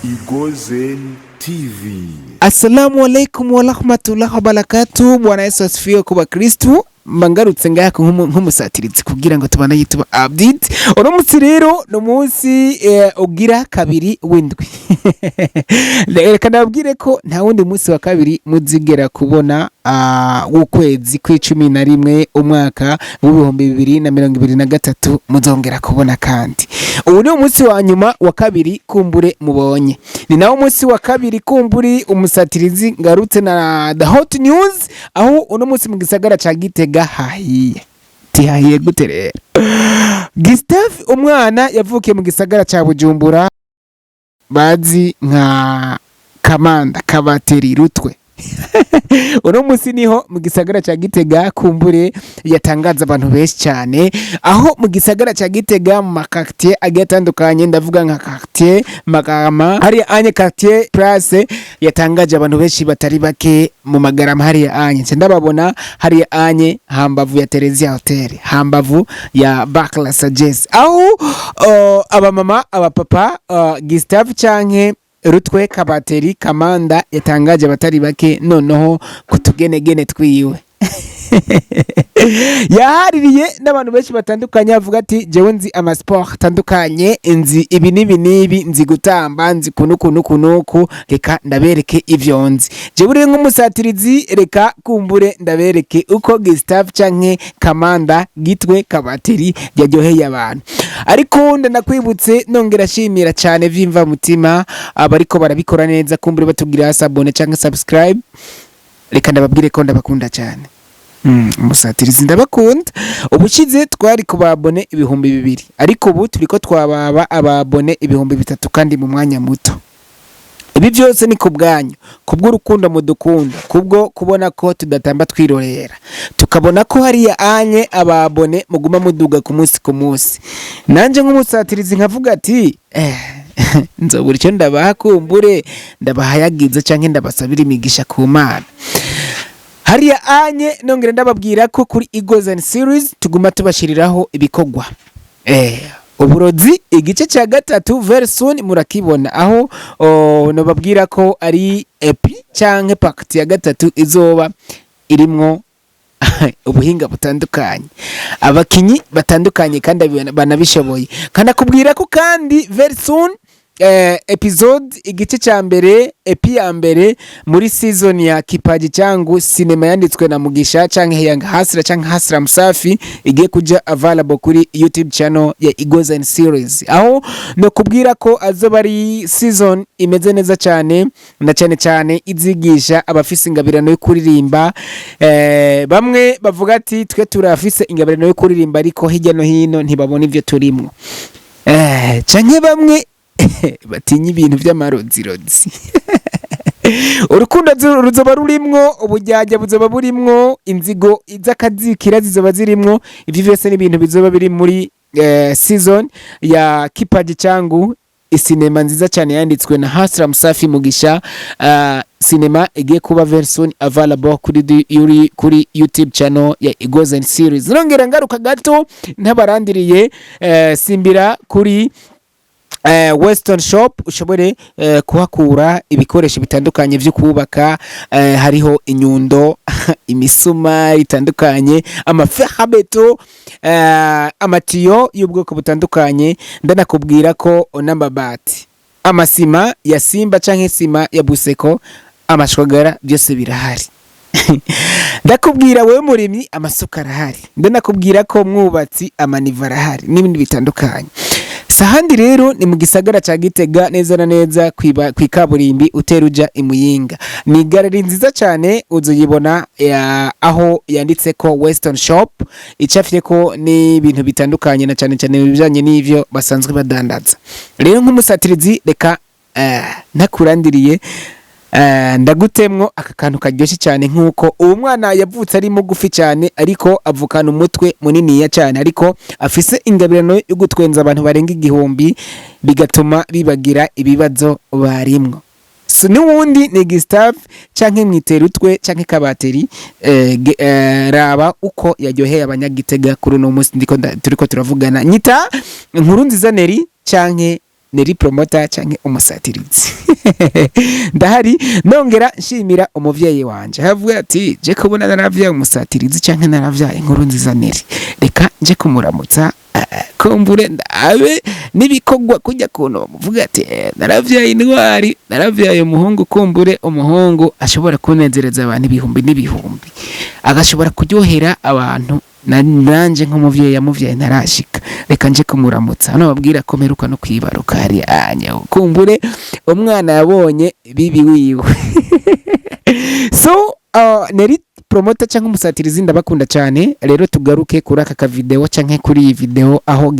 Igozen TV. Assalamu alaikum warahmatullahi wabarakatuh. Bwana Yesu asifiwe ku bakristu. Mbangarutse ngaha nk'umusatirizi kugira ngo tubane yituba update. Uno munsi rero ni umunsi ugira kabiri w'indwi. Reka ndababwire ko nta wundi munsi wa kabiri muzigera kubona w'ukwezi kw'icumi na rimwe umwaka w'2023 muzongera kubona kandi. Ubu ni umunsi wa nyuma wa kabiri kumbure mubonye. Ni nawo munsi wa kabiri kumburi umusatirizi ngarutse na the hot news, aho uno munsi mu gisagara ca Gitega hahiye. Tihahiye gute rero? Gustave umwana yavukiye mu gisagara ca Bujumbura, bazi nka Kamanda Kabateri Rutwe. Uno munsi niho mu gisagara ca Gitega kumbure yatangaza abantu benshi cyane, aho mu gisagara ca Gitega mu makartier agiye atandukanye, ndavuga nka quartier Magarama, hariya anye quartier Place, yatangaje abantu benshi batari bake mu Magarama hariya anye. Nce ndababona hariya anye hambavu ya Teresia Hotel, hambavu ya Bakla Sagesse, aho abamama, abapapa, Gustave canke Rutwe Kabateri Kamanda yatangaje abatari bake noneho kutugenegene twiwe. Yahaririye n'abantu benshi batandukanye, avuga ati jewe nzi amasport atandukanye, nzi ibi n'ibi n'ibi, nzi gutamba, nzi kunu kunu kunuku, reka ndabereke ivyo nzi. Jewe uri nk'umusatirizi, reka kumbure ndabereke uko Gustave canke Kamanda Gitwe Kabateri yaryoheye abantu. Ariko ndanakwibutse nongera ashimira cyane vyimva mutima abariko barabikora neza, kumbure batubwira s'abonner canke subscribe. Reka ndababwire ko ndabakunda cyane. Umusatirizi ndabakunda. Ubushize twari ku babone 2000, ariko ubu turiko twababa ababone 3000 kandi mu mwanya muto. Ibi byose ni ku bwanyu, kubw'urukundo mudukunda, kubwo kubona ko tudatamba twirorera, tukabona ko hariya anye ababone muguma muduga ku munsi ku munsi. Nanje nk'umusatirizi nkavuga ati nzobura icyo ndabaha, kumbure ndabahayagiza canke ndabasabira imigisha ku Mana. Hariya anye nongera ndababwira ko kuri Igozen series tuguma tubashiriraho ibikorwa. Uburozi igice cya gatatu very soon murakibona, aho nobabwira ko ari epi canke part ya gatatu izoba irimwo ubuhinga butandukanye, abakinyi batandukanye kandi banabishoboye. Kanakubwira ko kandi very soon episode igice cya mbere, epi ya mbere muri season ya Kipaji Changu, sinema yanditswe na Mugisha canke Young Hustler canke Hustler Msafi, igiye kuja available kuri YouTube channel ya Igozen series, aho no kubwira ko azoba ari season imeze neza cyane, na cyane cyane izigisha abafise ingabirano yo kuririmba. Bamwe bavuga ati twe turafise ingabirano yo kuririmba, ariko hirya no hino ntibabona ivyo turimwo, canke bamwe batinya ibintu by'amarozirozi. Urukundo ruzoba rurimwo, ubujyajya buzoba burimwo, inzigo z'akazikira zizoba zirimwo. Ivyo vyose ni ibintu bizoba biri muri season ya Kipaji Changu, isinema nziza cyane yanditswe na Hustler Msafi Mugisha. Sinema igiye kuba very soon available kuri YouTube channel ya Igozen series. Nongera ngaruka gato ntabarandiriye, simbira kuri Western Shop ushobore kuhakura ibikoresho bitandukanye byo kubaka. Hariho inyundo, imisuma itandukanye, amafer à béton, amatiyo y'ubwoko butandukanye. Ndanakubwira ko n'amabati, amasima ya Simba canke sima ya Buseko, amashwagara, byose birahari. Ndakubwira wewe murimyi, amasuka arahari. Ndanakubwira ko mwubatsi, amaniva arahari n'ibindi bitandukanye. Sahandi rero ni mu gisagara ca Gitega, neza na neza kwikaburimbi utera uja imuyinga. Ni galeri nziza cyane, uzuyibona aho yanditse ko Western Shop, icafye ko n'ibintu bitandukanye, na cyane cyane ibijanye n'ivyo basanzwe badandaza. Rero nk'umusatirizi, reka ntakurandiriye. Ndagutemwo aka kantu karyoshye cyane, nk'uko uwo mwana yavutse ari mugufi cyane, ariko avukana umutwe muniniya cyane, ariko afise ingabirano yo gutwenza abantu barenga 1000, bigatuma bibagira ibibazo barimwo. So n'uwundi ni Gustave canke Mwiterutwe canke Kabateri. Raba uko yaryoheye abanyagitega kuri uno munsi ndiko turiko turavugana. Nyita Inkuru Nziza Neri canke Neri Promoter canke umusatirizi, ndahari. Nongera nshimira umuvyeyi wanje, havuga ati: "Je kubona naravyaye umusatirizi canke naravyaye Inkuru Nziza Neri, reka nje kumuramutsa, kumbure ndabe n'ibikorwa kujya kuntu bamuvuga ati: 'Naravyaye intwari, naravyaye umuhungu.' Kumbure umuhungu ashobora kunezereza abantu ibihumbi n'ibihumbi, agashobora kuryohera abantu, nanje nk'umuvyeyi yamuvyaye ntarashika, reka nje kumuramutsa." Hano babwira ko mperuka no kwibaruka hari anya, kumbure umwana yabonye bibi wiwe. So Neri Promoter cyangwa umusatirizi, ndabakunda cyane. Rero tugaruke kuri aka kavideo canke kuri iyi video, aho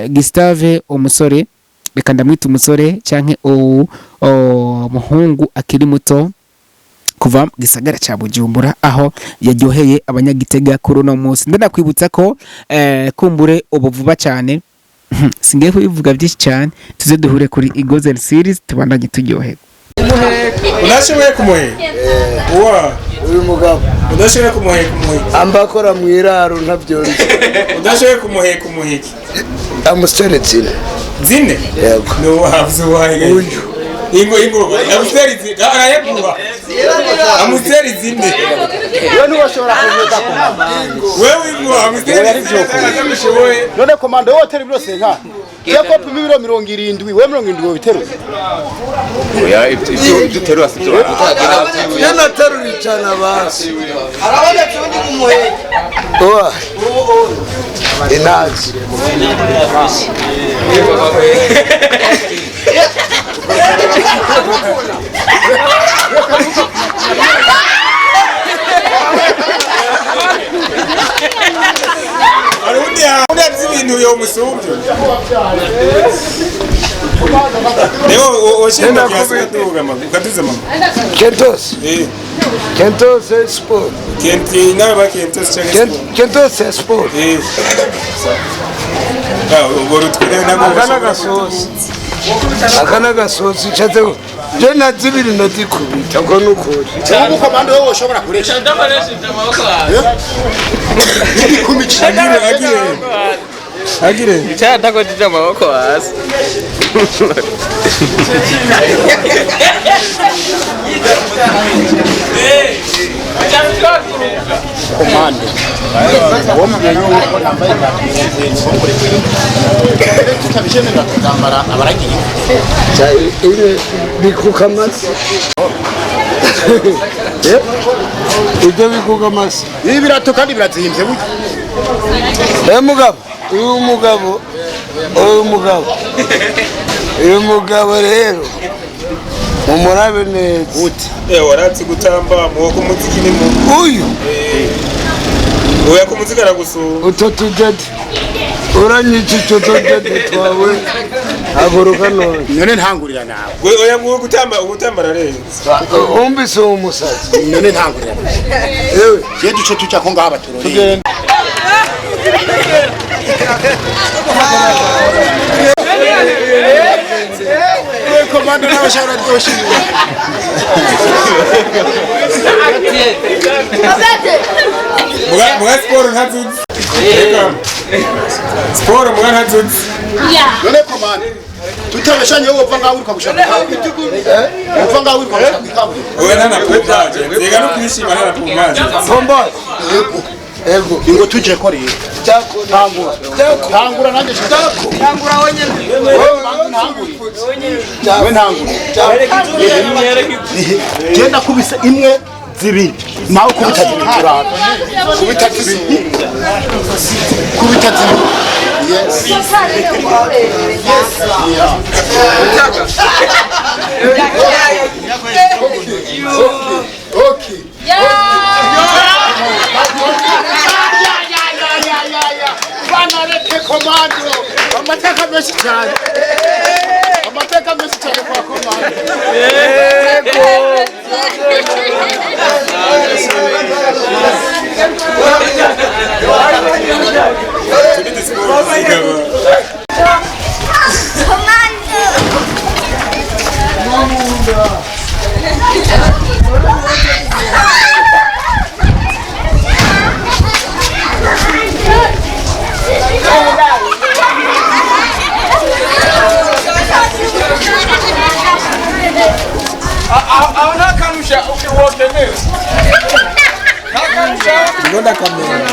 Gustave umusore, reka ndamwita umusore canke umuhungu akiri muto kuva mu gisagara ca Bujumbura, aho yaryoheye abanyagitega kuri uno munsi. Ndanakwibutsa ko kumbure ubu vuba cyane, singiye kubivuga byinshi cyane, tuze duhure kuri Igozen Series, tubandanye turyoherwa. Udashoboye kumuheka uwa Uyu mugabo. Udashoboye kumuheka, umuheka. Amba akora mu iraro ntabyonze. Udashoboye kumuheka, umuheka. Amusiteri zine. Zine? Yego. No wavuze uwahe? Uyu. Ingo ingo, amusiteri zine arayekuba, amusiteri zine. Wewe ntiwashobora kumwita komando. Wewe ingo, amusiteri zine atamushoboye. None komando wowe utera ibiro 50, je ko pima ibiro 70, wewe 70 wobiterura? Oya, ibyo uterura si byo. Yanaterura icana basi. Owa inazi. Hari undi afite ibintu yomusumbye rero, washinga hasi ukaduga amaguru, ukaduza amaguru. Kentos. Eh. Kentos sport. Kenti nawe ba kentos cyangwa siporo? Kentos sport. Eh, ah, ubwo rutwe nabwo. Aka n'agasosi, aka n'agasosi nshatse je na zibiri ndazikubita ko nukuri. Ubu komando wowe woshobora kuresha n'igikumi? Agire agire agire. Cyatakojeje amaboko hasi. Komando womubwiye yuko nambaye tutabishemera kuzambara abaragiye. Ile bikuka amasi. Ibyo bikuka amasi. Ibi birato kandi birazimvye burya. Eh, mugabo, uyu mugabo, uyu mugabo, uyu mugabo rero mumurabe neza. Ute? Eh, waratse gutamba muwo ku muziki ni mu Uyu. Oya, ku muziki aragusura. Utwo tudede uranyica, utwo tudede twawe, haguruka none. None ntangurira nawe. We oya, nguwo gutamba, ugutamba ararenze. Wumvise uwo musazi? None ntangurira nawe. Yewe. Je duce tuja ko ngaha baturoreye. Komando nawe shara ryoshimye. Muga siporo ntazuzi. Reka. Siporo muga ntazuzi. None komando tutabeshanye, wowe uva ngaho wiruka gushaka, uva ngaho wiruka gushaka ikaburimbo. Oya, ntanapumpaje nzega no kwishima, ntanapumpaje. Pombazi. Ego. Ingo tuje ko rero. Tangura, tangura nanjye shaka. Tangura wenyine. We ntangura. Genda kubise imwe, zibiri, nawe kubita zibiri, turaba kubita zibiri, kubita zibiri. Yes. Yes, yeah. Okay. Banareke komando, amateka menshi cyane, amateka menshi cyane kwa komando. Ndona kamera.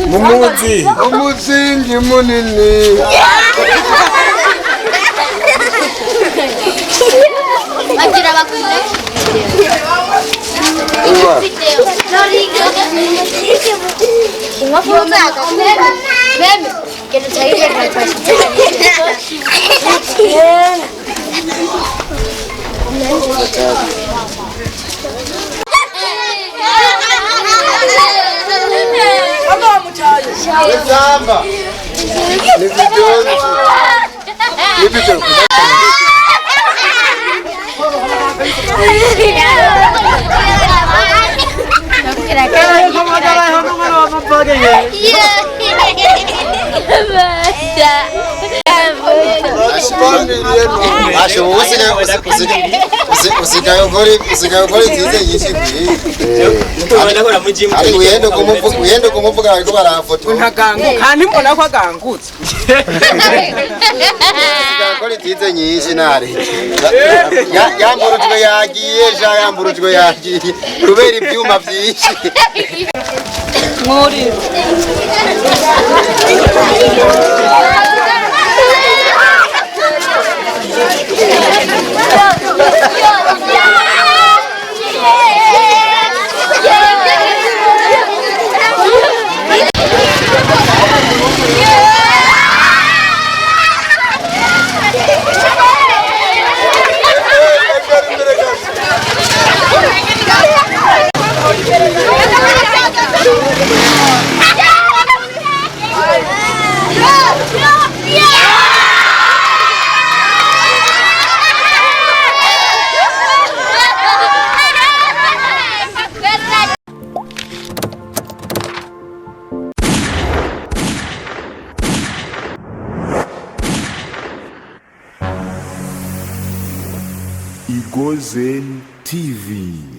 Mumuzi. Umuzingi munini. Bagira bakunda. Samba. Ni video. Asho usigaye ukora nziza nyinshi ari uyende kumuvuga bariko barafotora ntaganguka kandi mbona ko agangutse usigaye ukora nziza nyinshi nare yamburujwe yagiye ja yamburujwe yagiye kubera ibyuma byinshi. Igozen TV.